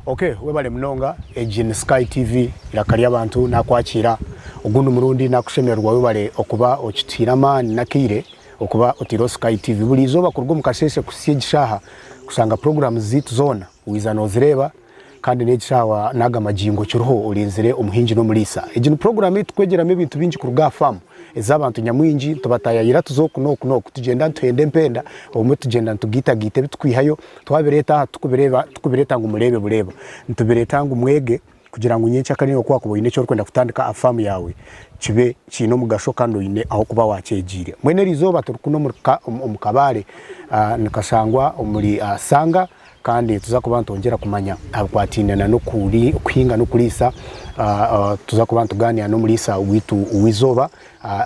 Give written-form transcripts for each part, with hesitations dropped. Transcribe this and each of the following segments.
Ok webale munonga egi ni Sky TV eiraka ry'abantu nakwakira ogundi murundi nakushemererwa webale okuba okituhaire amaani n'akaire okuba otaireho Sky TV buri izooba kuruga omu kasheeshe kuhitsya egi shaaha kushanga programs zaitu zoona waiza nozireeba kandi n'egi shaaha n'aga magingo kiriho orinzire omuhingi n'omuriisa. Egi ni puroguraamu ei turikwegyeramu ebintu bingi kuruga aha faamu ez'abantu nyamwingi. Nitubataayaayira tuza oku n'oku n'oku tugyenda nituhenda empenda, obumwe tugyenda nitugaitagaita ebi turikwihayo twabireeta aha tikubireeta ngu mureebe bureeba, nitubireeta ngu mwege kugira ngu nyenkyakare naiwe ku waakuba oine eki orikwenda kutandika aha faamu yaawe kibe kiine omugasho kandi oine ah'okuba waakyegiire. Mbwenu eriizooba turi kunu omu Kabale nikashangwa omuri Sanga. Kandi nituza kuba nitwongyera kumanya aha bikwataine na n'okuhinga n'okuriisa. Nituza kuba nitugaaniira n'omuriisa waitu w'eizooba.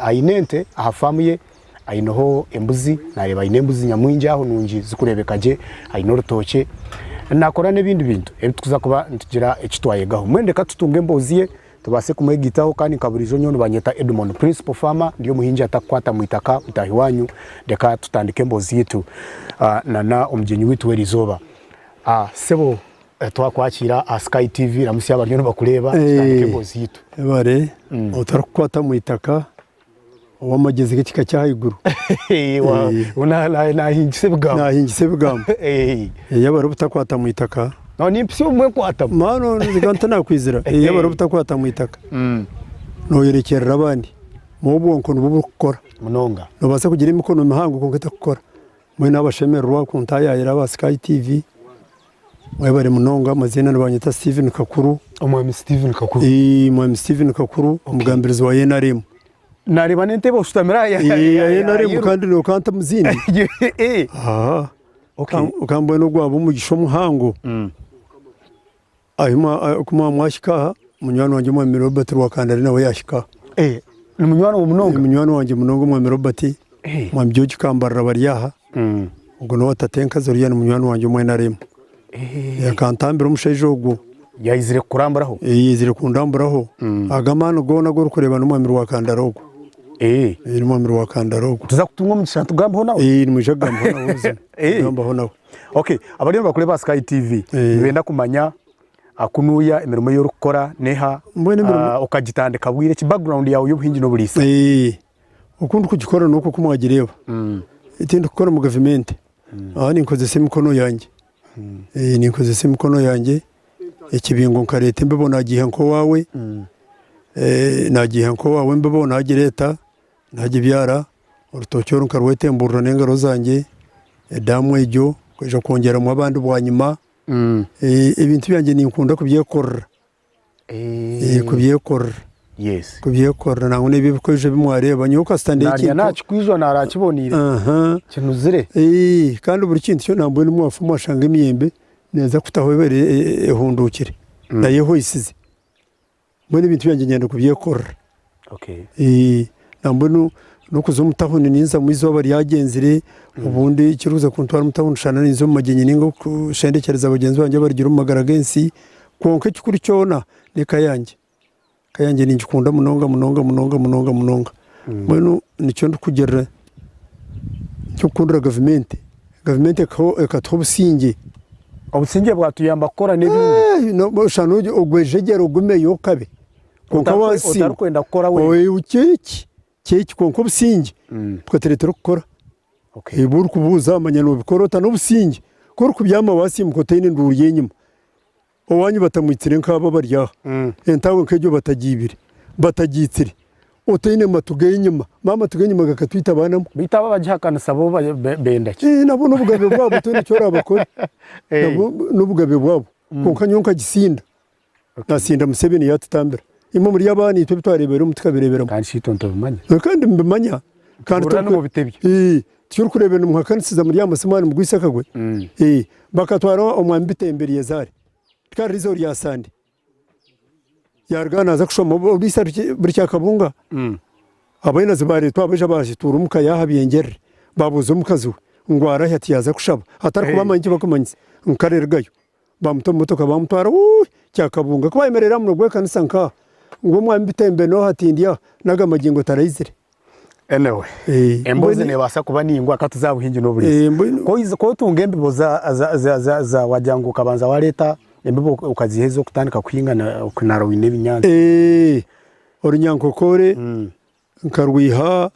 Aine ente aha faamu ye, aineho embuzi, naareeba aine embuzi nyamwingi aho nungi zirikureebeka gye, aine orutookye, naakora n'ebindi bintu ebi turikuza kuba nitugira eki twayegaho. Mbwenu reka tutunge emboozi ye Tubaase kumwegaitaho kandi nka buriijo nyowe nibanyeta Edmond Principal Farmer ndi omuhingi atakukwata mwitaka mutaahi wanyu reka tutandike emboozi yaitu na omugyenyi waitu w'erizooba. Sebo twakwakiira aha Sky TV ramutsya abariyo nibakureeba tutandike emboozi yaitu. Webare otarikukwata mwitaka ow'amagyezi g'ekika ky'ahaiguru. Naahingisa ebigambo. Naahingisa ebigambo. Yaaba ari obutakwata mu itaka. Nimpitsya obumwe nkwatamu. Maani nziga ntanakwizira. Yaaba ari obutakwata mu itaka, nooyorekyerera abandi. Obwonko nibwo burikukora. Munonga. Noobaasa kugira emikono mihango kwonka etarikukora. Mbwenu nabashemererwa kuntaayaayira aba Sky TV. Mwebare munonga amaziina nibanyeta Steven Kakuru. Omwami Steven Kakuru. Mwami Steven Kakuru omugambirizi wa NRM. Nareeba n'entebe oshutamire aha ya ya NRM kandi nokanta omu zindi. Kandi mbwenu gwaba omugisha omuhango ku mwaba mwahika aha munywani wangye omwami Robert Rwakandare nawe yahika aha. Ni munywani waawe munonga? Ni munywani wangye munonga omwami Robert, omwami George Kambarira bari aha. Ogwo n'owa tatenkazi oriya ni munywani wangye omu NRM. Akantambira omushaija ogwo. Yaizire kukuramburaho? Yaizire kundamburaho. Ago amaani goona agu orikureeba n'omwami Rwakandara ogwo. N'omwami Rwakandara ogwo. Nituza kutunga omugisha tugambeho nawe? Nimwija kugambaho nawe buzima. Kugambaho nawe. Okay, abariyo nibakureeba aha Sky TV nibenda kumanya kunuuya emirimo ei orikukora n'eha, okagitandika bwire ki, background yaawe y'obuhingi n'oburiisa? Oku ndikugikora n'oku oku mwagireeba. Tindikukora omu gavumenti, aha ninkozesa emikono yangye. Ninkozesa emikono yangye, ekibingo nkareeta embibo naagiiha nk'owaawe, naagiiha nk'owaawe embibo naagireeta naagibyara, orutookye oru nkarwetemburura n'engaro zangye, edaamu egyo nkaija kwongyeramu abandi bwanyima. Ebintu byangye ninkunda kubyekorera. Kubyekorera kubyekorera nangwa n'ebi ebikojo ebi mwareeba nyowe kasita ndeeba ekintu. Naarya naakikwijwa naarakiboneire kinuzire. Kandi buri kintu kyona mbwenu mwafa mwashanga emiyembe neeza kutaho ebaire ehunduukire nayo ehweisize. Mbwenu ebintu byangye niinyenda kubyekorera. Nambwenu n'okuza omu tawuni ninzamu eizooba ryagyenzire obundi ekirikuza kuntwara omu tawuni shana ninza omu magyenyi ninga kushendekyereza bagyenzi bangye abarugire omu magara g'ensi kwonka ekikuru kyona n'eka yangye. Eka yangye ningikunda munonga munonga munonga munonga munonga. Mbwenu nikyo ndikugirira nikyo ndikukundira gavumenti, gavumenti ekatuha obusingye. Obusingye bwatuyamba kukora n'ebindi. Shana ogwejegyere ogumeyo okabe. Kwonka waasiima Otarikwenda kukora wenka. Kyeki kyeki kwonka obusingye bukatureetera okukora. Ebi orikubuuza manya noobikora ota n'obusingye. Ku orikubyama waasiimuka otaine enduuru y'enyima. Owaanyu batamwitsire nk'abo abari aha. Entaawe nk'egyo batagiibire, batagiitsire. Otaine matu g'enyima. Ma amatu g'enyima gakatwita abaana mwe. Beitu abo abagihakanisa bo benda ki? Nabo n'obugabe bwabo toine eki oraabakore. Nabo n'obugabe bwabo. Kwonka nyowe nkagisinda. Nasinda Museveni yaatutambira. Imwe muri abaana itwe ebi twareebera omu tukabireeberamu. Kandi shi itwe nitubimanya. Kandi mubimanya. Kandi Tuhurira n'omu bitebyo. Tikirikureebera nimuhakanisiza muri aha masimu aha nimugwisa akagwe. Bakatwara omwami Bitembe Eliezaari. Rikaba riri eizooba rya Sande. Yaaruga aha naaza kushoma buri Kyakabunga. Abainazi baareetwa abaija baahituura omuka yaaha Byengyerere. Baabuuza omukazi we ngu arahi ati yaaza kushaba. Atarikuba amanya eki barikumanyisa ngu kare rugayo. Baamuta omu motoka baamutwara wuuh Kyakabunga. Ku baayemereire aha munwa gw'ekanisa nk'aha, ngu omwami Bitembe n'oha ati ndi aha, n'aga magingo taraizire. Anyway, emboozi neebaasa kuba ningwa ka tuze aha buhingi n'oburiisa. Ku otunga embibo za, za, za, za, za wagira ngu okabanza waareeta. Embibo okaziiha ez'okutandika kuhinga okunara oine ebinyaatsi? Eeh orunyankokore nkarwiha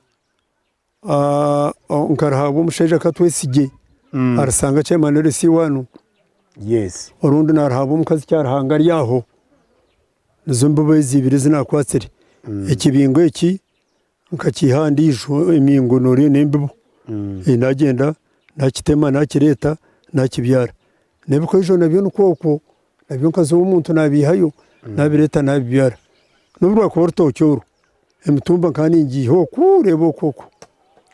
nkaruhabwa omushaija Katwesigye arusanga chairman LC one, Yes. orundi naruhabwa omukazi Kyaruhanga ari aho. Nizo mbibo ezi ibiri ezi nakwatsire. Ekibingo eki nkakiiha aha ndiijo emiingo noreeba n'embibo, nagyenda nakitema nakireeta nakibyara. N'ebikoijo nabyo nikwo okwo, nabyo nkaza ow'omuntu nabiihayo nabireeta nabibyara. N'obu rwakuba orutookye oru, emitumba nkaba ningiiha oku reeba oku oku.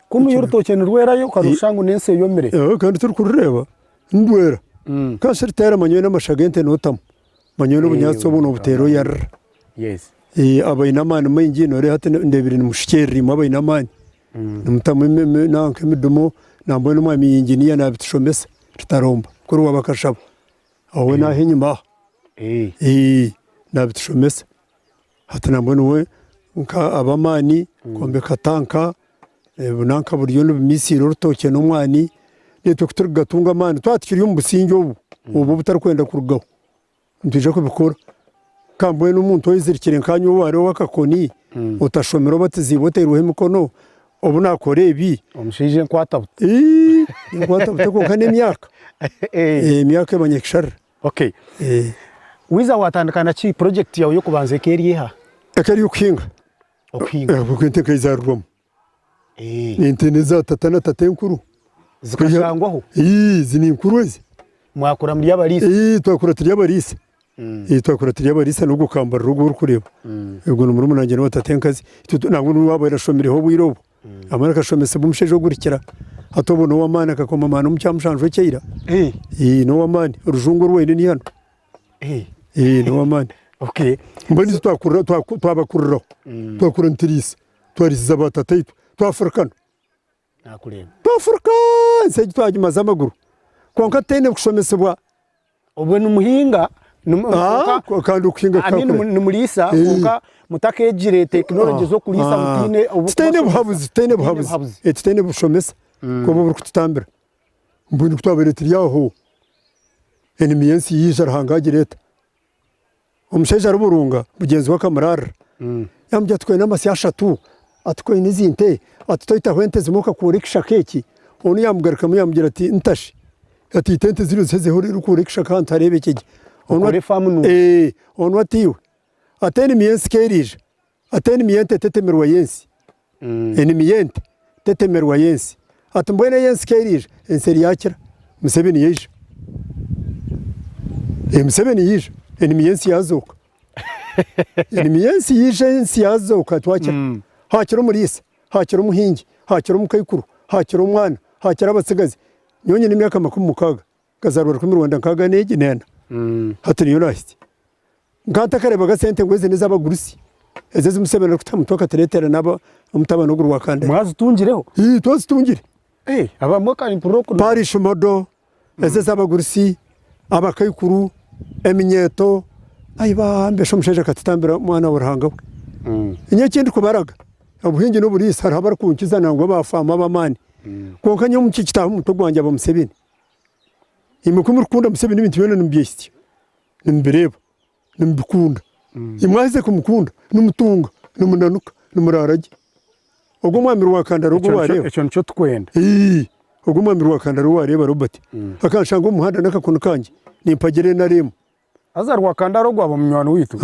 Kunu yo orutookye nirwerayo okarushusha ngu n'ensi eyomire. Kandi torikurureeba nirwera. Kandi shi riteera manya oine amasha g'ente nootamu, manya oine obunyaatsi obu noobuteera oyarira. Yes. Abaine amaani maingi nooreeba hati ndeebire nimushukyerera imwe abaine amaani, nimutamu nanka emidumu nambwenu omwami inginiya naabitushomesa tutaromba kuri waaba akashaba aho we naaha enyima aha naabitushomesa. Hati nambwenu we nka ab'amaani kwombeka tanka nanka buriyo nibumiisiira orutookye n'omwani naitwe ku turikugatunga amaani twaba tukiri omu busingye obu obu obutarikwenda kurugaho. Nitwija kubikora. Ka mbwenu omuntu oyezirikire nkaanye ou ari ow'akakoni, otashomire obatiziibwe oteirweho emikono, obu naakora ebi. Omushaija enkwata buta. Ii, enkwata buta kwonka n'emyaka. Emyaka eba nyakisharira. Okay. Wiiza waatandika na ki? Purojekiti yaawe y'okubanza eka eri eha? Eka eri ey'okuhinga. Okuhinga. Ahabw'okuba ente nkaizarirwamu. Ente n'eza tata na tatenkuru. Zikashangwaho? Ii, ezi ni nkuru ezi. Mwakura muri abariisa? Ii, twakura turi abariisa. Ii, twakura turi abariisa n'ogwo kambariro ogu orikureeba. Ogwo ni murumuna wangye n'owa tatenkazi. Itwe nangwa n'owaabo yarashomireho obwire obwo. Nambwenu akashomesibwa omushaija ogurikira. Hati obwo n'ow'amaani akakoma amaani omu Kyamushanju ekya ira. Ii, n'ow'amaani. Orujungu oru aine ni hanu. Ii, n'ow'amaani. Okay. Mbwenu itwe twakurira twabakuriraho. Twakura nituriisa. Twarisiza baatataitwe, twafurukana. Twafuruka ensi egi twagimaza amaguru kwonka tutaine kushomesibwa. Obwe nimuhinga kandi okuhinga I mean nimuriisa kwonka mutakeegire tekinologi z'okuriisa mutaine Tutaine buhabuzi, tutaine buhabuzi, tutaine bushomesa obu oburikututambira. Mbwenu ku twabaire turi aho, enimi y'ensi yaija Ruhanga agireeta. Omushaija ariburunga mugyenzi we akamuraarira yaamugira ati twine amasyo ashatu, ati twine ezi nte, ati toitaho ente zimwe okakuura ekishaka eki? Onu yaamugarukamu yaamugira ati ntashi, ati ita ente ziri ozihezeho reero okuure ekishaka ahantu hareebekye gye. Okore efaamu nungi. Onu ati iwe, ati enimi y'ensi ka eriija, ati enimi y'ente tetemerwa y'ensi, enimi y'ente tetemerwa y'ensi, ati mbwenu ey'ensi ka eriija, ensi eryakira, Museveni yaija, Museveni yaija, enimi y'ensi yaazooka, enimi y'ensi yaija ensi yaazooka twakira, haakira omuriisa, haakira omuhingi, haakira omukaikuru, haakira omwana, haakira abatsigazi, nyowe nyine emyaka 60. Nkazaarwa 1964, hati niyo naahitsya. Nkaba ntakareebaga sente ngu ezi n'ez'abagurusi, ezi ezi Museveni arikuta aha mutwe akatureetera n'omutabani ogu Rwakandare. Mwazitungireho? Ii, twazitungire. Eh, abamwe ka nimpurira oku. Parish model, ezi ez'abagurusi, abakaikuru, eminyeeto, ai bambe shi omushaija akatutambira mwana wa Ruhanga we. Nyowe eki ndikubaraga, obuhingi n'oburiisa hariho abarikunkiza nangwa abaafaamu ab'amaani, kwonka nyowe kitaaha omu mutwe gwangye aba Museveni. Imwe ku murikukunda Museveni ebintu byona nimubyehitsya, nimubireeba, nimubikunda. Imwe mwaheza kumukunda, nimutunga, nimunanuka, nimuraara gye. Ogwo omwami Rwakandara ogwo waareeba. Ekyo nikyo turikwenda. Ii, ogwo omwami Rwakandara ou waareeba Robert, akanshanga omu muhanda n'akakoni kangye, nimpagira NRM. Haza Rwakandara ogwo aba munywani waitu.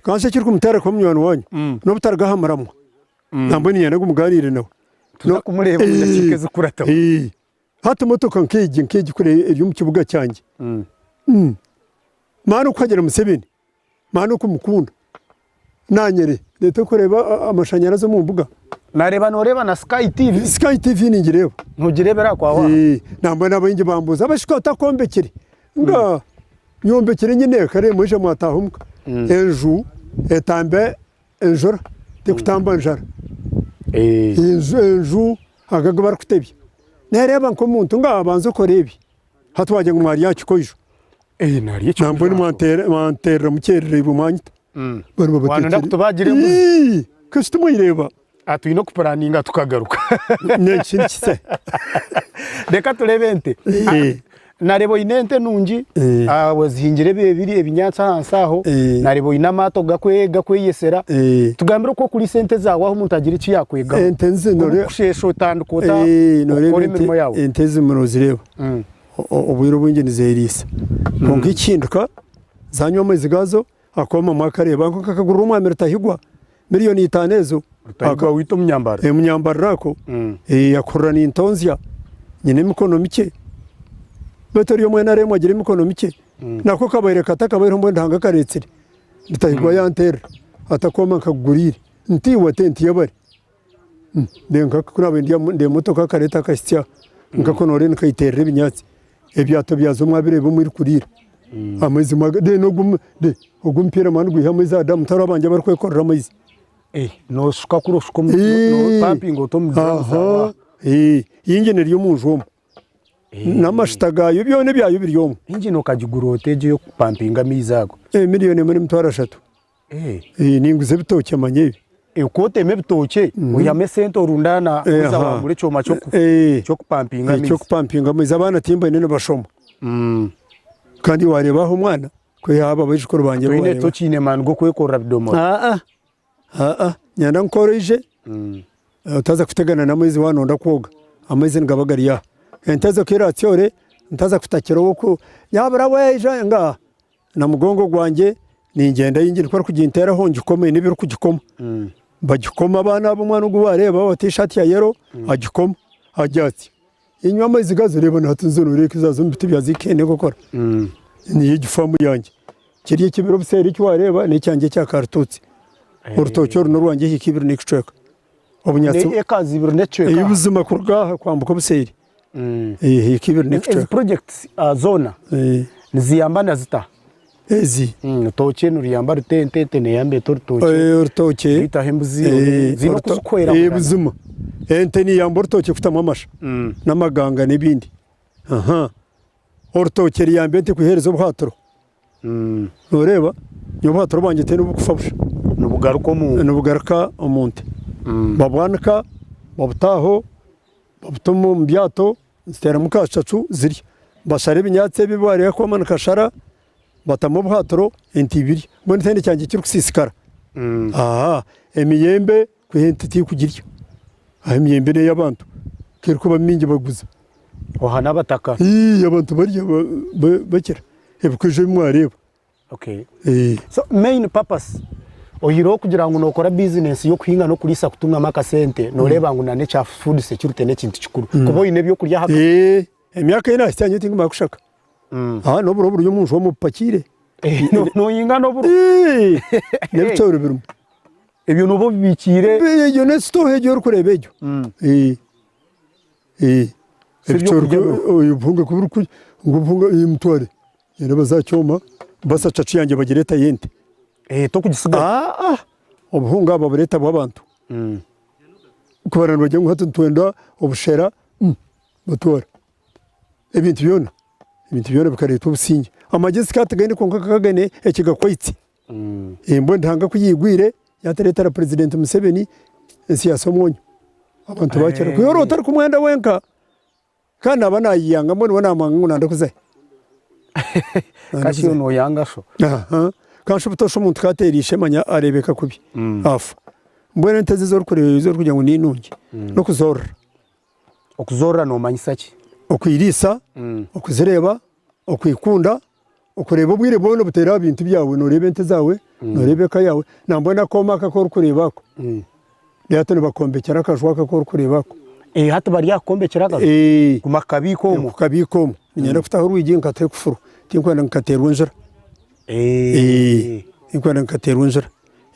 Kansi ekirikumutera kuba munywani wanyu n'obutaruga aha muramwa. Nambwenu niinyenda ngu mugaaniire nawe. Tuza kumureeba omu dakiika ezirikurataho. Hati motoka nk'egi nk'egi kuri eri omu kibuga kyangye, maani okuhagira Museveni, maani okumukunda, naanye reeta okureeba amashanyarazi omu mbuga. Nareeba noreeba na Sky TV. Sky TV ningireeba. Nogireebera aha kwa waaha? Nambwenu abaingi bambuuza abashika otakombekire? Nga nyombekire nyine eka reero mwija mwataaha omuka. Enju etamba enjura tekutamba njara. Enju ago agu barikutebya. Nereeba nk'omuntu nga banza okore ebi. Hati wagira ngu mwarya aha kikoijo. Nambwenu mwanteerera mukyerereirwe mwanyita. Bariba Wanenda bateekire. kutubagira embuzi. Ii, Kasi timwayireeba. Ah, twine okupuraninga tukagaruka. N'eki nikitse. Reka tureebe ente. Eh. Nareeba oine ente nungi, ozihingire ebinyaatsi ahansi aho, nareeba oine amaato gakweyesera. Tugambire oku orikuriisa ente zaawe aho omuntu agire eki yaakwegaho. Obukusheesha otandika ota kukora emirimo yaawe? Ente ezi noozireeba, obwire obwingi nizeeriisa. Kwonka ekihinduka, zanywa amaizi gaazo, akooma akareeba nk'akagurira omwami Rutahigwa miriyoni itaano ezo. Rutahigwa waitu omunyambarara. Omunyambarara ako akuhurira nintonzya nyine emikono mikye beitu ori omwene areemwa agira emikono mikye nako kabaire kato akabaireho mbwenu Ruhanga akareetsire Rutahigwa yanteerera ati akooma nkakuguriire nti iwe ati enti yebare. Ku naabaire ndi emotoka akareeta akahitsya nkako nooreeba nkaiterera ebinyaatsi, ebyato byaza omu abireeba omu erikuriira amaizi then ogu omupiira mani nigwiha amaizi aha damu tihariho abandi abarikwekorera amaizi. Nooshuka kuri oshuka omu nopampinga ota omu duramu zaawe aho. Yingini eri omu nju omwo n'amashuta gaayo byona ebyayo biri omwo. Yingini okagigura ota egyo ey'okupampinga amaizi ago? Miriyoni emwe n'emitwaro ashatu. Ninguza ebitookye manya ebi. Ku otema ebitookye oihamu esente orundaana oza wagura ekyoma ky'okupampinga amaizi. Eky'okupampinga amaizi abaana timbaine nibashoma kandi waareeba aho omwana kwihaho abo abaijukuru bangye abu waareeba. Tokiine maani g'okwekorera bidomora? Niinyenda nkukore oije otaza kutegana n'amaizi waaba nooyenda kwoga, amaizi nigaba gari aha. Ente ezo ku eraatsyoore ntaza kutakira ow'oku nyabura we ija ngaaha. Na mugongo gwangye ningyenda ei ngiri ku barikuginteeraho ngikoma eine ebirikugikoma. Bagikoma abaana abo omwana ogu waareeba oti eshaati ya yero agikoma agyatsi. Enywa amaizi gazo reeba na hati nizo nooreeba zaaza omu biti byaziika enkokora. Niyo egi faamu yangye. Kiri ekibira obuseeri eki waareeba n'ekyangye ekya karutuusi. Orutookye oru n'orwangye ehika ibiri n'ekicweka. Obunyaatsi. Ni ekazi ibiri n'ekicweka. Buzima kuruga aha kwambuka obuseeri. Ehika ibiri Ezi n'ekicweka. projects zoona niziyambana zita? Ezi? Orutookye niruyamba ruta ente, ente neyamba eta orutookye? Orutookye. Rwitaho embuzi, ziine oku zikuhwerahwerana. Buzima. Ente neyamba orutookye kutamu amasha n'amaganga n'ebindi. Orutookye ruyamba ente kuheereza obuhaatiro. Nooreeba, nyowe obuhaatiro bwangye tihaine obu burikufa busha. Nibugaruka omu. Nibugaruka omu nte. Babwanika, babutaho. Babuta omu byato ziteeramu kacacu zirya. Bashara ebinyaatsi ebi bareeba kwoma nikashara batamu obuhaatiro ente ibirya. Mbwenu tihaine kyangye ekirikusiisikara. Emiyembe kwiha ente terikugirya. Emiyembe n'ey'abantu ku erikuba mingi baguza. Oha n'abataka? Abantu barya bakira. Ebikwijo ebi mwareeba. Okay. So main purpose oyihireho kugira ngu nokora business y'okuhinga n'okuriisa kutungamu akasente, noreeba ngu na n'ekya food security n'ekintu kikuru. Kuba oyine ebyokurya aha. Emyaka ei nahitsya nyowe tinkumanya kushaka. Aha n'oburo buri omu nju omu bupakiire. Noyinga n'oburo? N'ebicoori birimu. Ebyo nooba obibikiire? Egyo n'esitooho egyo orikureeba egyo. Ebicoori obuhunga ku burikurya ngu obuhunga mutware. Reero bazakyoma basa cacu yangye bagireeta y'ente. Eh, tokugisiga. Aa obuhunga babureeta bw'abantu. Ku baraaba nibagira ngu hati nitwenda obushera, batwara. Ebintu byona, ebintu byona bikareetwa obusingye. Amagyezi ka tigaine kwonka ka gaine ekigakwaitse. Mbwenu Ruhanga ku yaigwire yatureetera President Museveni ensi yaasa omwonyo. Abantu bakira. Ku oraba otarikumwenda wenka. Kandi naaba naayeyanga mbwenu we naamwanga ngu nanda kuzayo. Ka shi iwe nooyanga sho? Aha. Kandi shi butoosha omuntu ku ateera ishe manya areebeka kubi, afa. Mbwenu ente ezi ezi orikureeba ezi orikugira ngu ninungi, n'okuzoorora. Okuzoorora noomanyisa ki? Okwiriisa, okuzireeba, okwikunda, okureeba obwire bwona obuteera aha bintu byawe, nooreeba ente zaawe, nooreeba eka yaawe, nambwenu akooma ako aku orikureeba ako, reero hati nibakombekyera akaju ako aku orikureeba ako. Hati bari aha kukombekyera akaju? Guma kukabiika omwo? Kukabiika omwo. Niinyenda kutaho orwigi nkataho ekufuru, tinkwenda ngu kateerwe enjura. Tinkwenda ngu kateerwe enjura.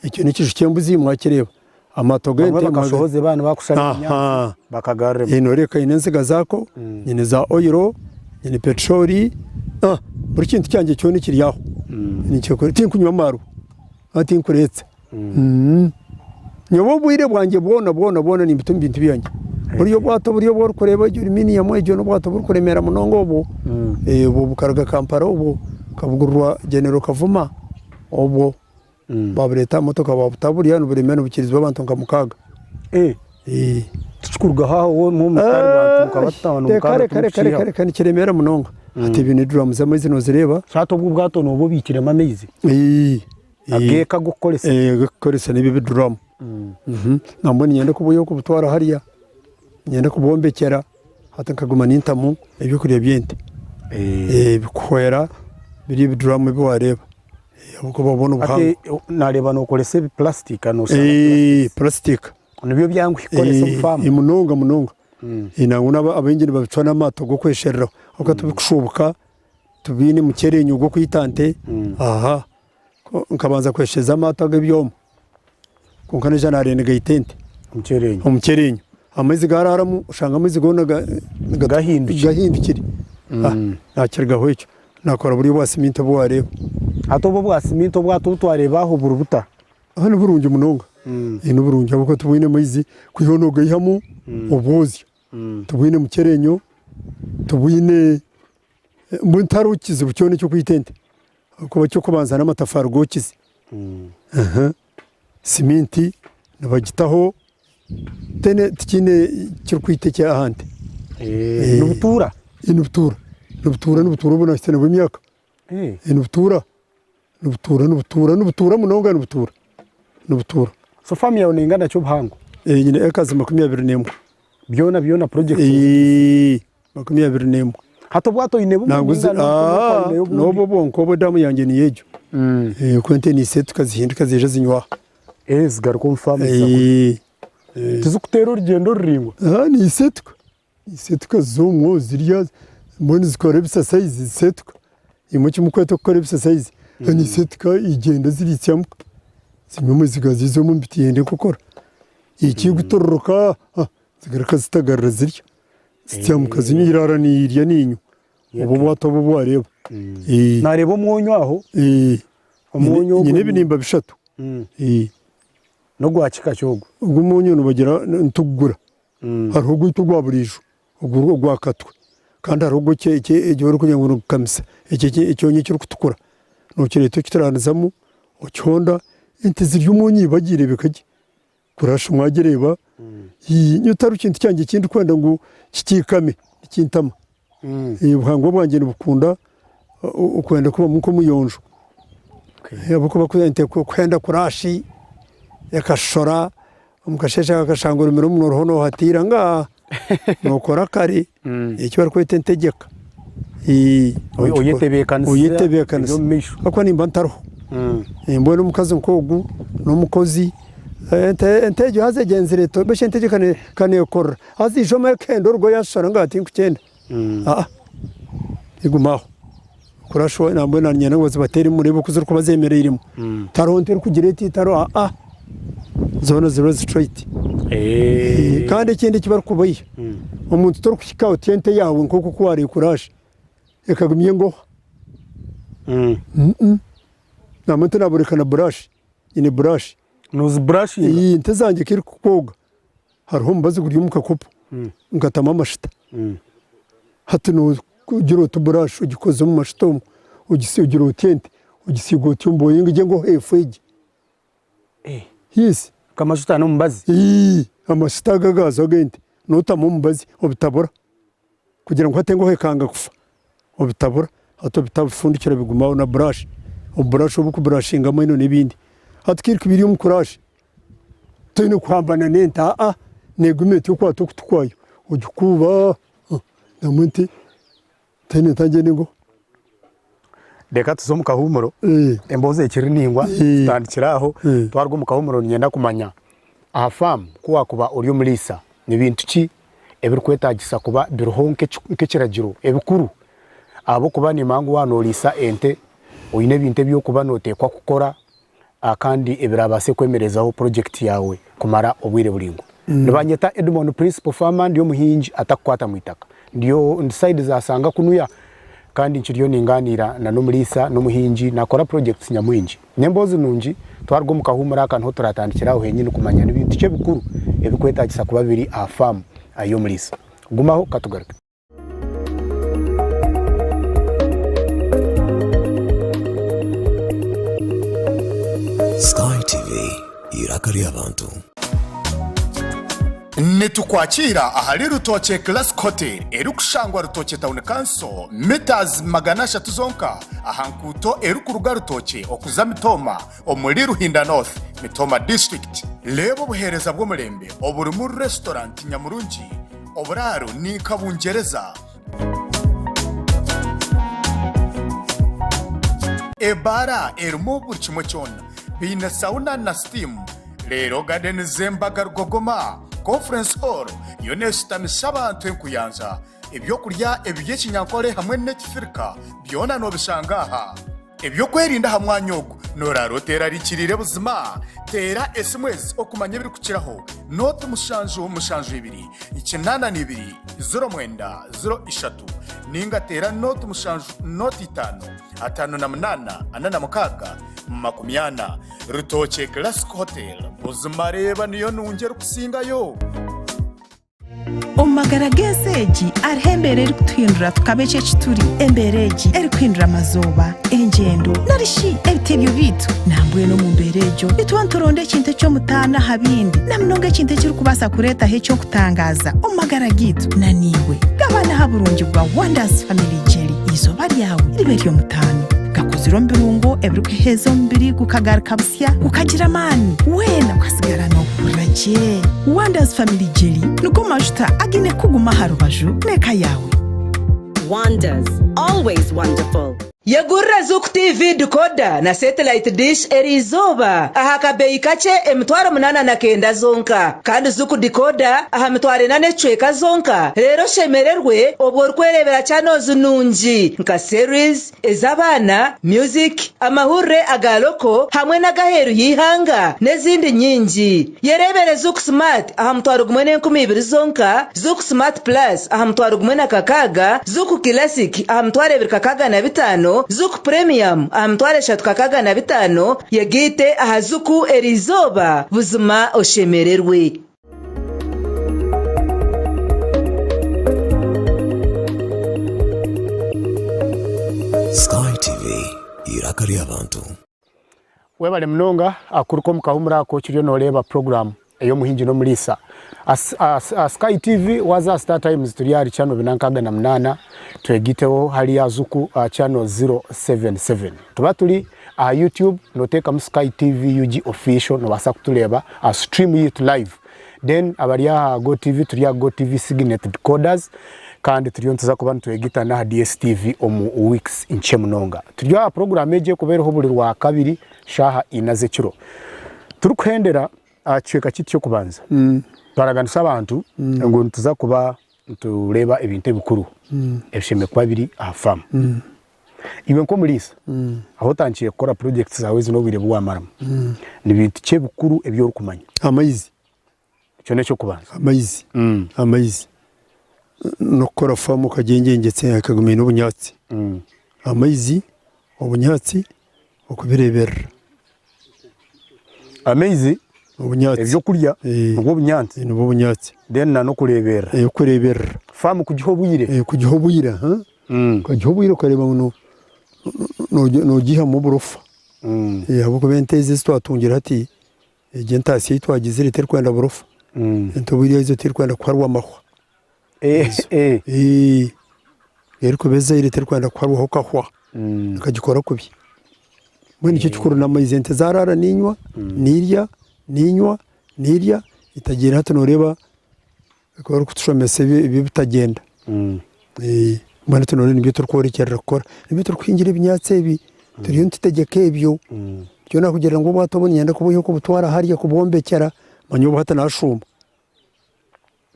Ekyo n'ekiju ky'embuzi mwakireeba. Amaato Bamwe g'ente bakashohoza baaba nibakushara ebinyaatsi bakagaruremu. Nooreeba nyine enziga zaako, nyine za oyiro, nyine petroli, buri kintu kyangye kyona ekiri aho ninkikora. Tinkunywa amaarwa, tinkureetsa. Nyowe obwire bwangye bwona bwona bwona nimbuta omu bintu byangye. Buriya obwato buriya obu orikureeba egyo aluminium egyo n'obwato burikuremeera munonga obwo, obwo bukaruga Kampala obwo bukabugurirwa General Kavuma obwo. Babureeta aha motoka babuta buriya niburemeera nibukirizibwa abantu nka mukaaga. Tikikurugaho aho wowe mutari bantu mukaba tutawana Reka omu reka reka reka reka nikiremeera munonga. Hati ebi ni drums amaizi nozireeba. So hati obwo obwato nooba obiikiremu amaizi? Ii. Ageeka ag'okukoresa? Eh, ag'okukoresa n'ebi ebiduramu. Nambwenu niinyenda kubuya okubutwara hariya, niinyenda kubwombekyera hati nkaguma nintamu ebyokurya by'ente. Bikuhwera biri ebiduramu ebi waareeba. Ahabw'okuba obu n'obuhango. Hati naareeba nookoresa ebi purasitika nooshanga purasitika. Purasitika. Nibyo byanguhi kukoresa omu faamu? Munonga munonga. Nangwa abaingi nibabicwa n'amaato g'okweshereraho ahabw'okuba tibikushuubuka, tibiine mukyereenyo gw'okwita nte. Aha nkabanza kweshereza amaato ag'ebyoma kwonka naija naareeba nigaita ente. Omukyereenyo. Omukyereenyo. Amaizi gaaraaramu oshanga amaizi goona gahindukire. Naakirugaho ekyo naakora buri obwa siminti obu waareeba. Hati obu obwa siminti obwato obu twareeba aho buri buta? Aho ni burungi munonga, ni burungi ahabw'okuba tibwine maizi kwihaho nogaihamu obwozya, tibwine mukyereenyo, tibwine mbwenu tihariho kizibu kyona eky'okwita ente ahabw'okuba eky'okubanza n'amatafaari gookize, siminti nibagitaho tikiine ekirikwita aha nte. Nibutuura? Nibutuura, nibutuura nibutuura obu nahitsya nabwo emyaka. Nibutuura, nibutuura, nibutuura, nibutuura munonga nibutuura, nibutuura. So faamu yaawe neingana ki obuhango? Nyine acres 21. Byona byona projects 21. Hati obwato oine bumwe ninga N'obwo bwonka obu edaamu yangye niyo egyo. Ku ente niisetuka zihinduka ziija zinywa aha. Zigaruka omu faamu ziza kurya. Tizikuteera orugyendo ruraingwa? Niisetuka. Nizisetuka ziza omwo zirya mbwenu zikora ebisasayizi zisetuka imwe eki murikweta kukora ebisasayizi nizisetuka igyenda ziritsya muka zinywa amaizi gazo omu bitende nkokora ekirikutororoka zigaruka zitagarura zirya zityamuka zinywa eirara nirya niinywa obwo obwato obu obu wareeba. Nareeba omwonyo aho. Omwonyo ogwo nyine ebinimba bishatu. N'ogwa kika ki ogwo? Ogwo omwonyo nibagira nitugugura. Hariho ogwaitu ogwa buriijo ogwa katwe kandi hariho ogwo eki barikugira ngu nigukamisa ekyonyo ekirikutukura nokireeta okitaraanizamu okihonda ente zirya omwonyo iba gireebeka gye kurasha mwagireeba nyowe tihariho kintu kyangye eki ndikwenda ngu kikiikame nikintama obuhangwa bwangye nibukunda okwenda kubamu nk'omuyonjo ahabw'okuba ente kuhenda kurashi ekashora Omu kasheeshe akashanga orumire omunwa oriho noohatiira ngu nookora kare eki barikweta entegyeka. Oyetebeekanisa Oyetebeekanisa eby'omu maisho. Ahabw'okuba nimba ntariho. Mbwenu omukazi nk'ogu n'omukozi, ente ente egyo haza egyenzire eti mbwenu shi ente egyo ka neekorera haza eija omu ekahenda orugo yaashashara ngu tinkukyenda. Aa eguma aho. Kurashwa nambwenu nanyenda ngu bazibateeremu mureebe oku zirikuba zemereiremu. Tihariho nte erikugira eti tihariho aa zoona ziba straight. Kandi ekindi eki barikubaiha, omuntu torikuhika oti ente yaawe nk'oku oku waarekurasha ekagumya engoha. Nambwenu tinaboreka na burashi, nyine burashi. Noziburashinga? Ente zangye ku erikukwoga Hariho omubazi guri omu kakopo nkatamu amashita hati nogira oti burashi ogikoze omu mashita omwo ogira oti ente ogisiiga oti omu bwoya egyo engohe efa egye. Yes. Nk'amajuta n'omubazi? Ii, amashita ago agaazo ag'ente notamu omubazi obitabura kugira ngu hati engohe ekanga kufa obitabura hati obifundikira biguma aho na burashi, obuburashi obu okuburashinga amaino n'ebindi. Hati ku erikuba eri omu kurashi Toine kuhambana n'ente aa neeguma eti okwata okutu kwayo ogikuuba nambwenu ti tihaine ntangyenda engoho. Reka tuze omu kahuumuro, emboozi ekiri ndaingwa tutandikire aho, twaruga omu kahuumuro niinyenda kumanya aha faamu ku waakuba ori omuriisa ni bintu ki ebirikwetaagisa kuba biriho nk'ekiragiro ebikuru ahabw'okuba niimanya ngu waaba nooriisa ente oine ebintu ebi orikuba nooteekwa kukora kandi ebiraabaase kwemerezaho purojekiti yaawe kumara obwire buraingwa. Nibanyeta Edmond Principal Farmer ndi omuhingi atakukwata mu itaka. Ndi ndi side za Sanga kunuya kandi nkiriyo ningaaniira na n'omuriisa n'omuhingi nakora projects nyamwingi. N'emboozi nungi, twaruga omu kahuumuro aka niho turatandikire aho henyini kumanya ni bintu ki ebikuru ebikwetaagisa kuba biri aha faamu y'omuriisa. Gumaho katugaruke. Sky TV, eiraka ry'abantu. Nitukwakiira ahari Rutookye Classic Hotel erikushangwa Rutookye Town Council, metres 300 zonka aha nkuuto erikuruga Rutookye okuza Mitooma omuri Ruhinda North, Mitooma District. Reeba obuheereza bw'omurembe oburimu restaurant nyamurungi, oburaaro ni nka Bungyereza. Ebaara erimu buri kimwe kyona. Baine sauna na steam. Reero garden z'embaga Rugogoma Conference Hall yo neshutamisa abantu enkuyanja. Ebyokurya eby'ekinyankore hamwe n'ekifirika byona nobishanga aha. Eby'okwerinda aha mwanya ogu noraara oterarikiriire buzima? Teera esimu ezi okumanya ebirikukiraho, nooti mushanju mushanju ibiri, 82 09 03 ninga teera nooti mushanju nooti itaano, 58 46 40. Rutookye Classic Hotel buzima reeba niyo nungi erikusingayo! Omu magara g'ensi egi hariho embeera erikutuhindura tukaba eki eki turi. Embeera egi erikuhindura amazooba, engyendo, nari shi ebitebyo byaitu. Nambwenu omu mbeera egyo nituba nituronda ekintu eky'omutaano aha bindi, na munonga ekintu ekirikubaasa kureetaho eky'okutangaaza omu magara gaitu. Na naiwe gabana aha burungi bwa Wonders Family Jelly. Eizooba ryawe ribe ery'omutaano. Gakozirwe omu birungo ebirikuheeza omubiri gukagaruka busya, gukagira amaani, weena okasigara noohurira gye. Wonders Family Jelly nigo majuta againe kukuguma aha rubaju n'eka yaawe. Wonders, always wonderful. Yegurira Zuku TV decoder na satellite dish eriizooba aha kabeeyi kakye 809 zonka kandi Zuku decoder aha 40 n'ekicweka zonka reero oshemererwe obwo orikwereebera channels nungi nka series, ez'abaana, music, amahurire aga loko hamwe n'ag'aheeru y'eihanga n'ezindi nyingi. Yereebere Zuku Smart aha 10,000 zonka, Zuku Smart Plus aha 1,600, Zuku Classic aha 2,605, Zuku Premium aha 3,605, yegaite aha Zuku eriizooba buzima oshemererwe. Sky TV, eiraka ry'abantu. Webale munonga kuruka omu kahumuro ako okiriyo noreeba puroguramu ey'omuhingi n'omuriisa. Aha Sky TV waaza aha Star Times turi ahari channel 468 twegiteho hariya Zuku channel 077. Tuba turi aha YouTube noteekamu Sky TV UG Official nobaasa kutureeba aha stream yaitu live. Then abari aha Go TV turi aha Go TV Signet Decoders kandi turiyo nituza kuba nitwegita n'aha DSTV omu weeks nkye munonga. Turi aha puroguramu egi erikuba eriho buri Rwakabiri shaaha ina z'ekiro. Turikuhendera aha kicweka kyaitu ky'okubanza, twaraganisa abantu ngu nituza kuba nitureeba ebintu ebikuru ebishemereire kuba biri aha faamu. Iwe nk'omuriisa, ahu otandikire kukora purojekiti zaawe ezi n'obwire obu waamaramu, ni bintu ki ebikuru ebi orikumanya? Amaizi. Ekyo n'eky'okubanza. Amaizi. Amaizi. N'okukora faamu okagyengyegyetsa ekaguma eine obunyaatsi. Amaizi, obunyaatsi, okubireeberera. Amaizi, Obunyaatsi. ebyokurya, nibwo obunyaatsi. Nibwo obunyaatsi. Then na n'okureeberera. Okureeberera. Faamu kugiha obwire. Kugiha obwire, okagiha obwire okareeba ngu nogiihamu oburofa. Ahabw'okuba ente ezi ezi twatungire hati, egi entaasya ei twagizire terikwenda burofa. Ente obwire ezo terikwenda kuharwa amahwa. Erikuba ezaire terikwenda kuharwaho kahwa, ekagikora kubi. Mbwenu nikyo kikuru n'amaizi ente zaraara niinywa, niirya, niinywa, niirya, etagiire hati noreeba Bakaba barikutushomesa eby'obutagyenda. Mbwenu hati noreeba nibyo turikworekyerera kukora. Nibyo turikuhingira ebinyaatsi ebi, turiyo nitutegyeka ebyo. Nikyo nakugira ngu obwato obu niinyenda kubwiha kubutwara hariya kubwombekyera, manya obu hati nashuuma.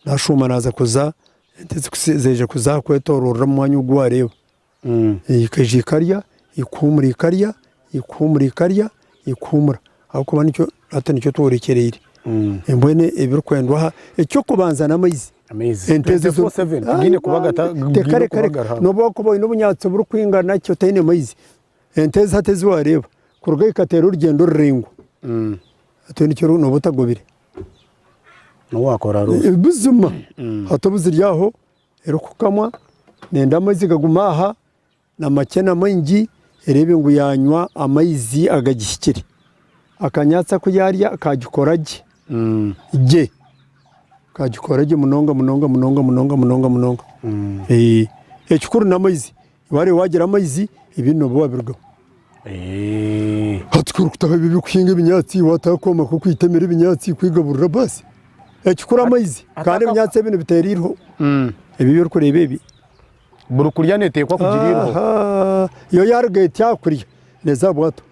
Nashuuma naaza kuza, ente zaija kuza aha kwetoroorera omu mwanya ogu wareeba. Ekaija ekarya, ekuhumura ekarya, ekuhumura ekarya, ekuhumura ahabw'okuba nikyo hati nikyo tworekyereire. Mbwenu ebirikwendwa aha, eky'okubanza n'amaizi. Amaizi. Ente ezo 24/7 tigaine kuba gata Reka gaine reka kuba reka gari hano. n'obu wakuba oine obunyaatsi oburikwingana ki otaine maizi, ente ezi hati ezi waareeba kuruga ekateera orugyendo ruraingwa, hati nikyo nooba otagobire. N'obu waakora roosi. Buzima hati obu ziri aho erikukamwa nenda amaizi gagume aha na makye na maingi ereebe ngu yanywa amaizi agagihikire. Akanyaatsi aku yarya kagikora gye gye. Nkagikora gye munonga munonga munonga munonga munonga munonga. Ekikuru n'amaizi, wareeba wagira amaizi ebindi nooba waabirugaho. Hati ku orikutaho ebi eby'okuhinga ebinyaatsi, waataho akooma k'okwitemera ebinyaatsi kwigaburira baasi. Ekikuru amaizi kandi ebinyaatsi ebi nibiteera eiriho. Ebi ebi orikureeba ebi. Buri kurya neeteekwa kugira eiriho. Yo yaaruga eti aha kurya neeza aha bwato.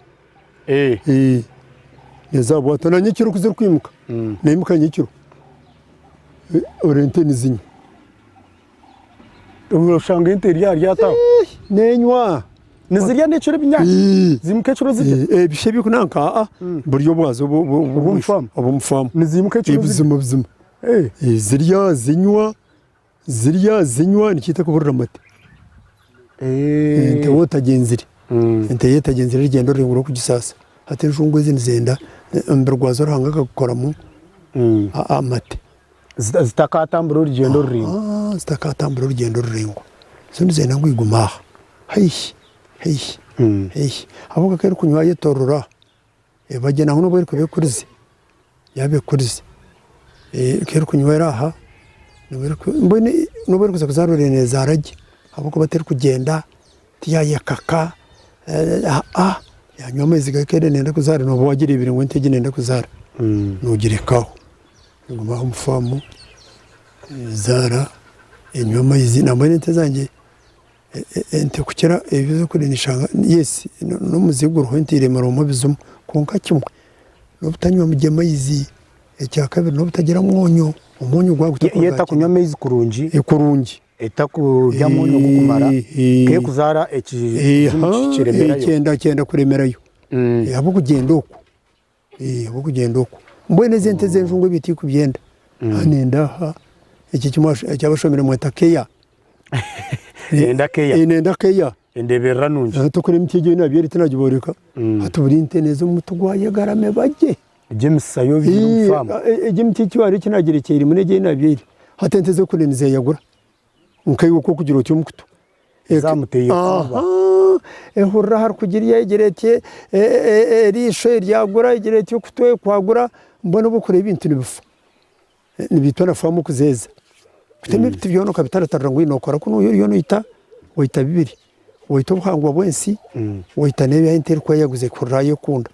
Neeza aha bwato na nyekiro ku zirikwimuka, neimuka nyekiro ore ente nizinywa. Oshanga ente eri aha ryato aho. Nenywa. Nizirya n'ekiro ebinyaatsi? Ziimuka ekiro zirya? Ebisha ebikunanka aa buri obwazo Obw'omu obw'omu faamu. Niziimuka ekiro zirya? Buzima buzima. Zirya zinywa, zirya zinywa nikyo etakuburira amate. Ente waaba otagyenzire, ente yaaba etagyenzire orugyendo ruraingwa rw'okugisaasa, hati enjungu ezi nizenda omubiri gwazo Ruhanga akagukoramu amate. Zitakatambura orugyendo ruraingwa. Zitakatambura orugyendo ruraingwa. Zo nizenda ngu igume aha haihi haihi haihi ahabw'okuba ku erikunywa ayetorora aha eba gye nangwa n'obu erikuba ekurize yaaba ekurize ku erikunywera aha mbwenu n'obu erikuza kuzaara oreeba neezaara gye ahabw'okuba terikugyenda tiyayekaka yanywa amaizi gake nenda kuzaara nooba wagireebire ngu ente egi nenda kuzaara nogireka aho. Eguma aha omu faamu ezaara, enywa amaizi. Nambwenu ente zangye ente kukira ebi ez'okurya nishanga yes n'omuze guriho ente eremera bizima kwonka kimwe n'obutanywa gye maizi, ekyakabiri n'obutagira mwonyo, omwonyo gwaba Yo etakunywa amaizi kurungi. Kurungi. Etakurya mwonyo gurikumara k'ekuzaara ekizimu kiremerayo. Kyenda kuremerayo ahabw'okugyenda okwo. Ahabw'okugyenda okwo. Mbwenu ezi ente ez'enjungu ebyo tikubyenda. Aha nenda aha, eki eki abashomire mweta keya. Nenda keya. Nenda keya. Endeeberera nungi. Hati okuri emiti egyo yoona nabyera tinagibooreka. Hati buri nte neeza omu muti gwayo egarame bagye. Egyo emisisa yo obiine omu faamu. Egyo emiti eki hariho eki naagirekyeire muno egyo ei nabyaire. Hati ente z'okuri nizeyagura. Nkaiwe ku orikugira oti omu kutu. Zamuteire kuuba. Ehurira ahari kugirya egira eti eriisho eryagura egira eti okutu kwagura mbwenu obu orikureeba ebintu nibifa nibiitwa na faamu okuzeeza. Kutema ebiti byona okabitaratarura ngu nookora kunu oriyo noita oita bibiri, oita obuhangwa bw'ensi, oita n'ebi ente erikweyaguza ekuhurira yayekunda.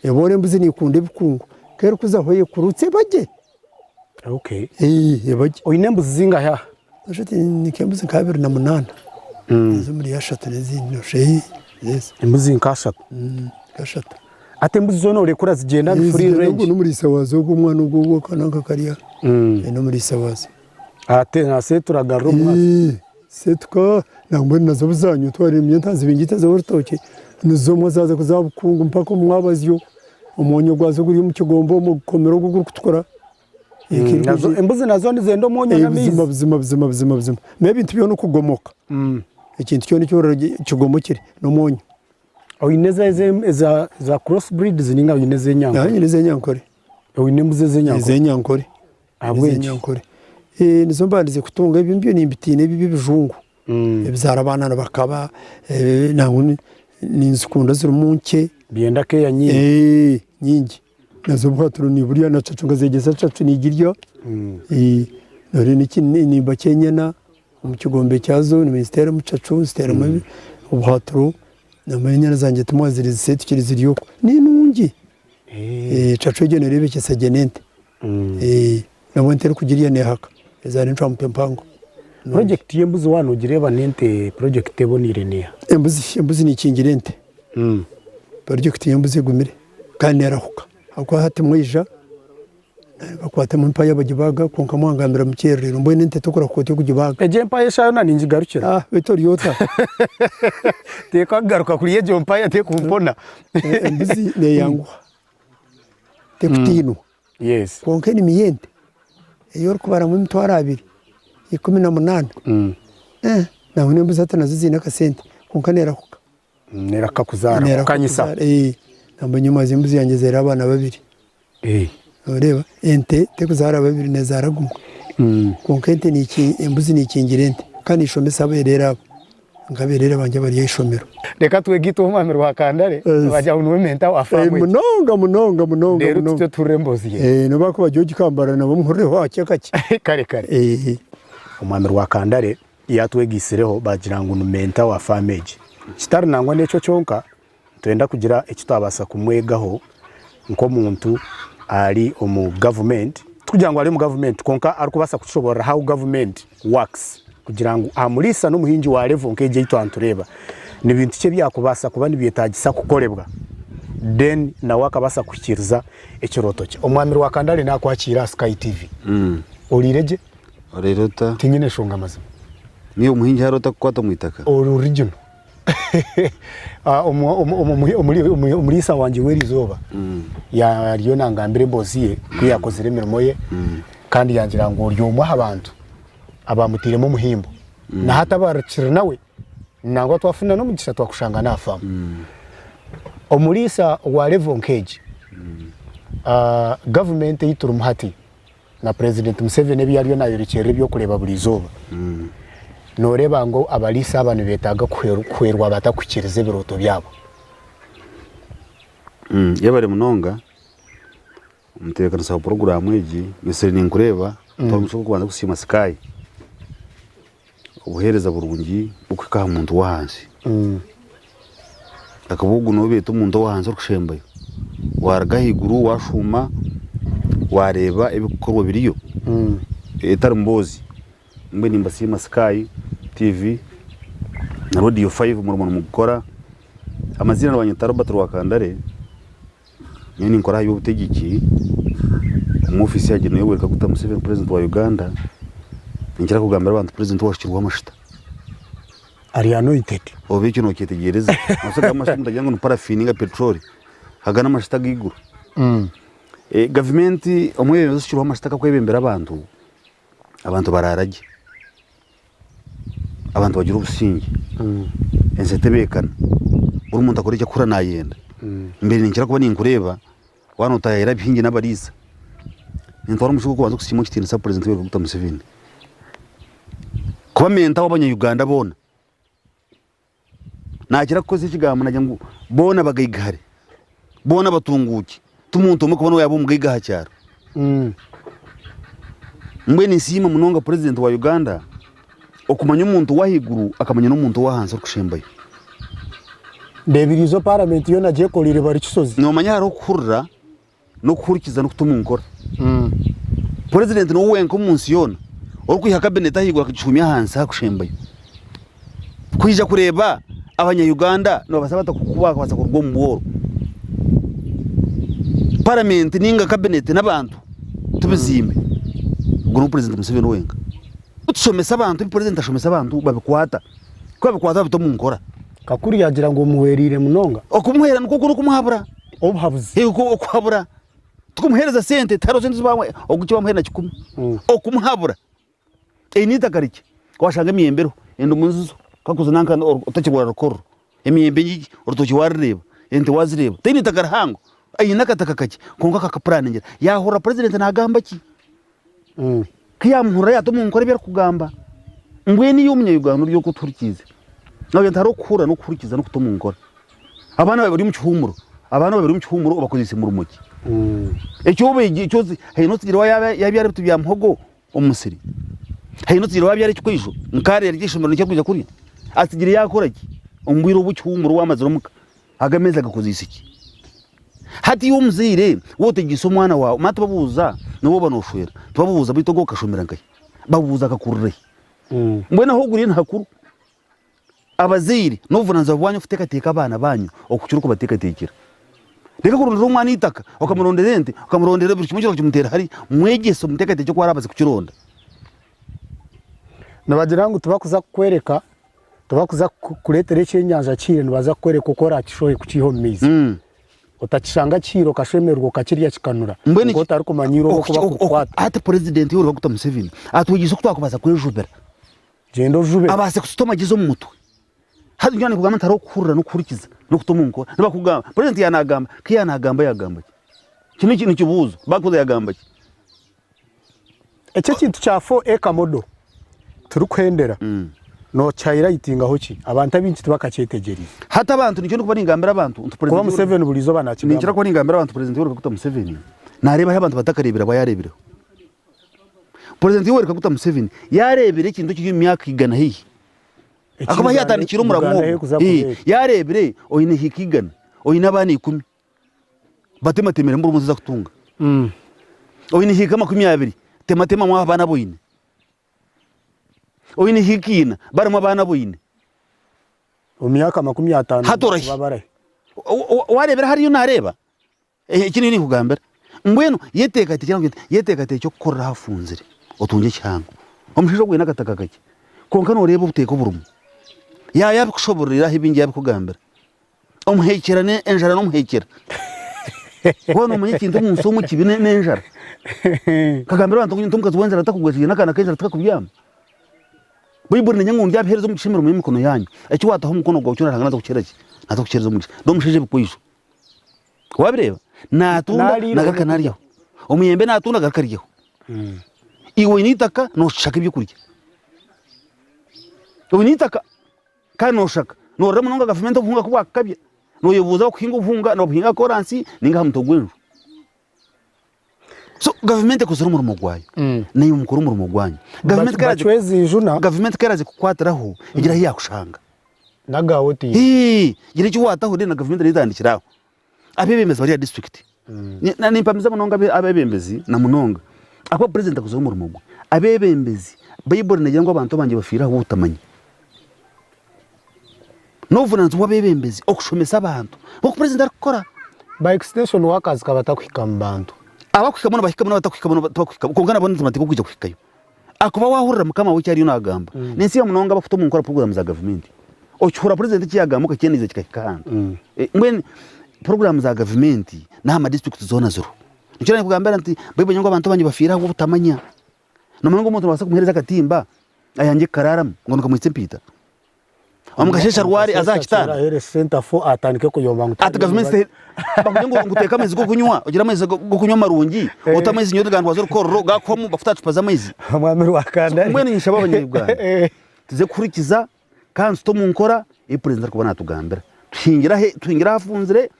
Eboora embuzi neekunda ebikungu, ku erikuzaho eyekurutsa eba gye. Okay. Ee, eba gye. Oine embuzi zingahi aha? Noshusha oti nk'embuzi nka 28 ez'omuri ashatu n'ezindi noshusha ee yes. Embuzi nka ashatu? Nka ashatu. Hati embuzi zoona orekura zigyenda ni free range? Ogwo n'omuriisa waazo ogwo omwana ogwo ogwo aka nanka kariya n'omuriisa waazo. Ate na seetura agarura omwazi? Ee, seetuka nangwa nazo obu zaanywa twaremya entazi z'orutookye orutookye nizo omwe zaaza kuza aha bukungu mpaka omu mwabazyo. Omwonyo gwazo guri omu kigombe omwo gukomire ogwo ogurikutukura. Embuzi nazo nizenda omwonyo n'amaizi? Buzima buzima buzima buzima buzima. N'ebintu byona okugomoka, ekintu kyona eki orikureeba kigomokire n'omwonyo. Oine eza cross breeds ninga oine ez'enyankore? Nyine ez'enyankore. Oine embuzi ez'enyankore? Ez'enyankore. Ahabw'enki? Nizo mbandize kutunga ebyo mbyo nimbitiina ebyo eby'ebijungu. Ebizaara abaana nibakaba nangwa ninzikunda zirimu nkye. Byenda keya nyingi. Ee nyingi. Nazo obwato niburya na cacu nkazegyesa cacu nigirya. Nimba kyenyana omu kigombe kyazo niziteeramu cacu nziteeramu obwaturo nambwenu enyana zangye timwaziriire ziseetukire ziri okwo. Ninungi. Cacu egyo nereebekyesa gye n'ente. Nabwo ente erikugirya neehaka ezaara encwamutwe mpango. Purojekiti y'embuzi waaba noogireeba n'ente purojekiti eboneire neeha? Embuzi embuzi neekingira ente. Purojekiti y'embuzi egumire kandi neerahuka ahabw'okuba hati mwaija bakwatamu empaya bagibaaga kwonka mwangambira mukyerererwe mbwenu ente tokurahuka oti okugibaaga. Egyo empaya eshaaha yoona ningigarukira. Beitu ori ota? Teekwa kugaruka kurya egyo mpaya tekumpona. Embuzi neeyanguha tekutiinwa. Yes. Kwonka enimi y'ente ei orikubaramu emitwaro abiri, 18, eh, nangwa n'embuzi hati nazo ziine akasente kwonka neerahuka. Neerahuka kuzaara, Neerahuka kukanyisa. kuzaara, eh. Nambwenu nyowe mazima embuzi yangye ezaire abaana babiri. Eh. Nooreeba, ente terikuzaara babiri neezaara gumwe. Kwonka ente neeki embuzi neekingira ente kandi neeshomesa abeereere abo. Nk'abereere bangye abari ah'eishomero. Reka twege itwe Omwami Rwakandare, nibagira ngu niwe mentor wa faamu egi. Munonga munonga munonga Reero munonga. tutyo tuhurire emboozi ye. Eh, nobu akuba George Kambara nabo muhurireho hakye kakye. Kare kare. Eh. Omwami Rwakandare yaatwegaisireho baagira ngu ni mentor wa faamu egi. Kitari nangwa n'ekyo kyonka, nitwenda kugira eki twabaasa kumwegaho nk'omuntu ari omu gavumenti, tikugira ngu ari omu gavumenti kwonka arikubaasa kutushoboorora how government works kugira ngu aha muriisa n'omuhingi wa level nk'egi ei twaba nitureeba, ni bintu ki ebyakubaasa kuba nibyetaagisa kukorebwa then nawe akabaasa kuhikiiriza ekirooto kye. Omwami Rwakandare naakwakiira aha Sky TV. Oriire gye? Oriire ota? Tinyine nshonga mazima. Niiwe omuhingi hariho otakukwata omu itaka? Ori original. Omuriisa wangye w'erizooba ariyo nangambira emboozi ye ku yakozire emirimo ye kandi yangira ngu ori omwe aha bantu abamutairemu omuhimbo. Na hati abarikiri nawe nangwa twafuna n'omugisha twakushanga n'aha faamu. Omuriisa wa level nk'egi, gavumenti ei turimu hati na Purezidenti Museveni ebi ariyo naayorekyerera eby'okureeba buri izooba, nooreeba ngu abariisa aba nibeetaaga kuhwerwa bata kuhikiiriza ebirooto byabo? Yebare munonga omutebeekanisa wa puroguraamu egi, Misiri ninkureeba, ntwara omugisha gw'okubanza kusiima Sky obuheereza burungi burikuhika aha muntu w'ahansi. Akaba ogu niwe beeta omuntu ow'ahansi orikushembayo. Waaruga ahaiguru waashuuma waareeba ebirikukorwa biriyo etari mboozi. Mbwenu nimbasiima Sky TV na Radio Five omurimo nimugukora. Amaziina nibanyeta Robert Rwakandare, nyowe ninkora aha by'obutegyeki omu ofiisi ya Gen Yoweri Kaguta Museveni President wa Uganda. Ninkira kugambira abantu President owashukirweho amashita. Ari anointed. Oba ekyo nokyetegyereza. Nobaasa kugamba amashita omuntu agira ngu ni paraffin ninga petrol. Aga n'amashita ag'eiguru. Gavumenti omwebembezi oshukirweho amashita akakwebembera abantu, abantu baraara gye. Abantu bagira obusingye. Ensi etebeekana. Buri muntu akora eki arikuhurira nayenda. Mbere ninkira kuba ninkureeba waaba notayaayira abahingi n'abariisa. Nintwara omugisha ogu kubanza kusiima ekitiinisa Purezidenti Yoweri Kaguta Museveni. Kuba menta w'abanya-Uganda boona. Naakira kukozesa ekigambo naagira ngu boona bagaigahare, boona batunguukye, ti muntu omwe kuba niwe yaaba omugaiga aha kyaro. Mbwenu ninsiima munonga Purezidenti wa Uganda okumanya omuntu w'ahaiguru akamanya n'omuntu ow'ahansi orikushembayo. Ndeeba eriizooba paramenti yoona gyekoreire bari Kisozi. Noomanya hariho okuhurira n'okuhurikiza n'okuta omu nkora. Purezidenti niwe wenka omu nsi yoona orikwiha kabineti ahaiguru akagishuumya ahansi ahakushembayo kwija kureeba abanya Uganda nibabaasa bata kubaasa kuruga omu bworo. Paramenti ninga kabineti n'abantu tubisiime. Ogwo niwe Purezidenti Museveni wenka. Tushomesa abantu ebi purezidenti ashomesa abantu babikwata, ku babikwata babita omu nkora. Kakuru yaagira ngu omuhwereire munonga. Okumuhwera nikwo kuri okumuhabura. Obuhabuzi. Yego okuhabura. Tikumuheereza sente, tihariho sente ezi bamuha, ogu eki bamuhaire na kikumi. Okumuhabura. Eri n'eitaka rikye, waashanga emiyembe eriho, endimu nizo, kakuza nanka otakirwara rukororo, emiyembe ngigi, orutookye waarureeba, ente waazireeba, taine itaka rihango, aine akataka kakye kwonka akakapuraningira. Yaahurira purezidenti naagamba ki? Ku yaamuhurira yaata omu nkora ebi arikugamba, mbwenu iwe omunya-Uganda ori okwo otuhurikiize, noogira nti hariho okuhurira n'okuhurikiza n'okuta omu nkora. Abaana baawe bari omu kihuumuro, abaana baawe bari omu kihuumuro obakozeise murimo ki? Eki obeegi eki ozi haine otsigire yaabyara ebiti bya muhogo omu musiri? Haine otsigire waabyara ekikwijo nka ariya arya eishomero nikyo arikwija kurya? Atsigire yaakora ki omu bwire obu ekihuumuro waamazire omuka? Ago ameezi agakozeise ki? Hati iwe omuzaire waaba otegyeise omwana waawe, manya tibabuuza n'obu waaba nooshwera, tibabuuza beitu ogwo akashomera nkahi, babuuza akakurira hi. Mbwenu ahu oguriire nihakuru. Abazaire n'obuvunaanizibwa bwanyu kuteekateeka abaana baanyu okukira okubateekateekyera. Reka kurondera omwana eitaka, okamurondera ente, okamurondera buri kimwe kyona okakimuteera hariya, mwegyese omuteekateekye oku araabaase kukironda. Nibagira ngu tibakuza kukworeka Tibakuza kukureetera ekyenyanja kihiire nibaza kukworeka oku oraakishohe kukiiha omu maizi. Otakishanga kihiire okashemererwa okakirya kikanura Mbwenu kwonka otarikumanya eirobo oku barikukukwata. Hati Purezidenti Yoweri Kaguta Museveni atwegyese oku twakubaasa kwejubira. Gyenda ojube. Abaase kututa amagyezi omu mutwe. Hati nyowe ninkugamba nti hariho okuhurira n'okuhurikiza n'okuta omu nkora. Nibakugamba, Purezidenti yaanagamba, ku yaanagamba yaagamba ki? Eki n'ekibuuzo. Baakubuuza yaagamba ki? Eki ekintu kya 4 acre model turikuhendera. Nokihairayitingaho ki? Abantu abaingi tibakakyetegyereize. Hati abantu nikyo ndikuba ningambira abantu nti Kuba Purezidenti Yoweri Museveni buri izooba ninkira nakigamba. kuba ningambira abantu Purezidenti Yoweri Kaguta Museveni nareeba ahu abantu batakareebire abu yareebireho. Purezidenti Yoweri Kaguta Museveni yareebire ekintu ekiri omu myaka igana haihi. Eki Akuba Uganda yatandikire omuramu Uganda ogu. erikuza kuba Eh, eti. yareebire oine ehika igana, oine abaana ikumi, batematemeremu buri omwe oza kutunga. Oine ehika 20, tematemamu abaana abu oine. Oine ehika ina, barimu abaana abu oine. Omu myaka 50 Hati orahi? kuba barahi? Wareebera hariyo nareeba? Eki niyo ninkugambira. Mbwenu yeteekateekye ngu yeteekateekye okukorera ahafunzire otungye ekihango. Omushaija ogwo aine akataka kakye kwonka nooreeba obuteeka oburimu. Yaaba yaabikushoboororera aho ebingi yaabikugambira. Omuheekyera enjara n'omuheekyera. Waaba noomanya ekintu omu nsi omu kibi n'enjara. Nkagambira abantu ngu omukazi w'enjara takugwejegyera n'akaana k'enjara tikakubyama. Baiburi negira ngu ndyabiheereza omugisha emirimo y'emikono yaanyu. Eki waataho omukono gwawe kyona Ruhanga naaza kukiheereza ki? Naaza kukiheereza omugisha. N'omushaija ebikwijo. Wabireeba? Naatunda Naariiraho nagaruka naaryaho. Omuyembe naatunda agaruka aryaho. Iwe oine eitaka nooshaka ebyokurya. Oine eitaka kandi nooshaka. Noorora munonga gavumenti obuhunga ku bwakukabya. Nooyebuuza abakuhinga obuhunga nibabuhinga aha koransi nainga aha mutwe gw'enju. So gavumenti ekozire omurimo gwayo. Naimwe mukore omurimo gwanyu. Gavumenti ku eraaze Bacweze enjuna. gavumenti ku eraaze kukukwatiraho egira ahu yaakushanga. Nagawe otaire. Hii, gira eki waataho then na gavumenti nayo etandikire aho. Abeebembezi bari aha disiturikiti, nimpamiza munonga abeebembezi na munonga ahakuba purezidenti akozire omurimo gwe. Abeebembezi, Baiburi neegira ngu abantu abangye bafiire ahabw'obutamanya. N'obuvunaanizibwa bw'abeebembezi okushomesa abantu nk'oku purezidenti arikukora. Ba extension workers ka batakuhika mu bantu. Abakuhikamu nibahikamu n'abatakuhikamu tibakuhikamu kwonka nabo nibateekwa kwija kuhikayo. Ahakuba waahurira mukama we eki ariyo naagamba, n'ensi munonga abakuta omu nkora puroguraamu za gavumenti. Okihurira purezidenti eki yaagamba okakyendeza kikahika ahantu. Mbwenu puroguraamu za gavumenti n'aha madisiturikiti zoona ziriho. Nikyo naakugambira nti Baiburi negira ngu abantu abangye bafiire ahabw'obutamanya. Noomanya ngu omuntu noobaasa kumuheereza akatimba ayangye kukaraaramu ngu nikamuhitsya empiita? Omu kasheeshe arware aze aha kitanda. Ahere sente afu atandike kuyomba ngu Ati gavumenti bakugire ngu ngu teeka amaizi g'okunywa ogire amaizi g'okunywa marungi ote amaizi nyowe nigandwaza orukororo gakuhwamu bakuta aha cupa z'amaizi. Omwami Rwakandare. Mbwenu ninshaba abanya-Uganda tuze kuhurikiza kandi tute omu nkora ebi purezidenti arikuba natugambira. Tuhingire ahe tuhingire ahafunzire,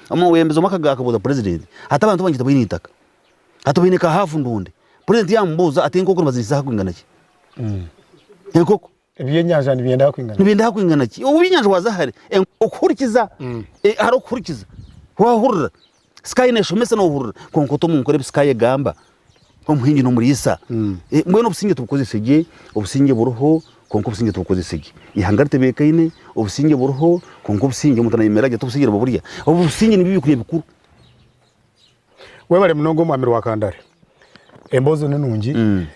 omwebembezi omwe akabuuza purezidenti ati abantu bangye tibaine eitaka, ati baine ka haafu ndunde. Purezidenti yaamubuuza ati enkoko nibaziriisa ahakwingana ki? Enkoko. Ebyenyanja nibyenda hakwingana ki? Nibyenda hakwingana ki? Obu ebyenyanja waza hare, okuhurikiza, hariho okuhurikiza, wahurira, sky neshomesa nohurira, kwonka ota omu nkora ebi sky egamba, omuhingi nomuriisa. Mbwenu obusingye tubukozese gye, obusingye buriho, kwonka obusingye tubukozese gye. Eihanga ritebekaine, obusingye buriho, kwonka obusingye omuntu nayemerera gye ati obusingye nibaburya. Obusingye nibyo byokurya bikuru. Webare munonga omwami Rwakandare. Emboozi ni nungi,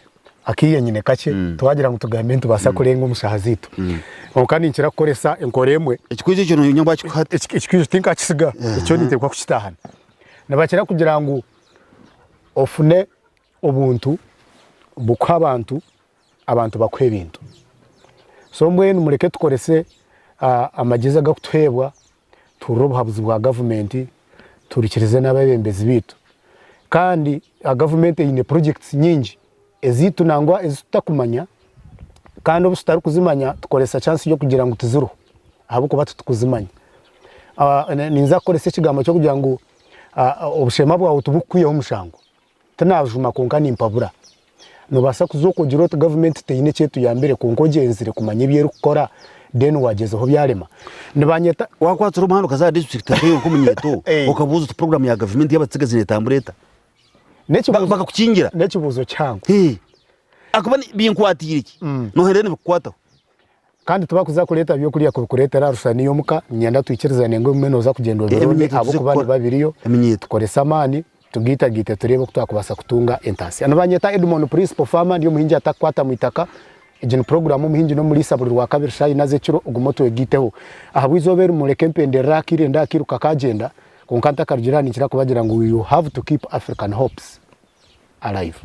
akaire nyine kakye, twagira ngu tugambe nitubaasa kurenga omu shaaha zaitu. Kwonka ninkira kukoresa enkora emwe. Ekikwijo ekyo nonya ngu akikuhate. Ekikwijo tinkakisiga, ekyo ninteekwa kukitaahana. Nibakira kugira ngu ofune obuntu bukuhe abantu, abantu bakuhe ebintu. So mbwenu mureke tukorese amagyezi agakutuheebwa, Tuhurire obuhabuzi bwa gavumenti, tuhurikirize n'abeebembezi baitu. Kandi gavumenti eine projects nyingi ezaitu nangwa ezi tutakumanya kandi obu tutarikuzimanya tukoresa chance y'okugira ngu tiziriho ahabw'okuba titukuzimanya. Ninza kukoresa ekigambo ky'okugira ngu obushema bwawe tibukukwihaho omushango. Tinajuma kwonka nimpabura. Nobaasa kuza okwo ogire oti gavumenti teine eki etuyambire kwonka ogyenzire kumanya ebi erikukora then wagyezaho byarema. Nibanyeta. Wakwatsire omuhanda okaza aha disiturikiti hati iwe nk'omunyeeto okabuuza oti puroguraamu ya gavumenti y'abatsigazi neetambura eta? Bakakukingira. N'ekibuuzo kihango. Ahakuba binkwatiire ki? Noohenda nibikukwataho. Kandi tibakuza kureeta byokurya kubikureetera aha rushani y'omuka, niinyenda twikirizane ngu ebimwe nooza kugyenda obironde ahabw'okuba nibiba biriyo, tukorese amaani tugaitagaite tureebe oku twakubaasa kutunga entaasya. Nibanyeta Edmond Principal Farmer, ndi omuhingi atakukwata mu itaka. Egi ni puroguraamu Omuhingi n'Omuriisa buri Rwakabiri shaaha ina z'ekiro ogume otwegaiteho. Ahabw'eizooba eri mureke mpenderere akaire ndaakiruka kaagyenda, kwonka ntakarugire aha ninkira kubagira ngu you have to keep African hopes alive.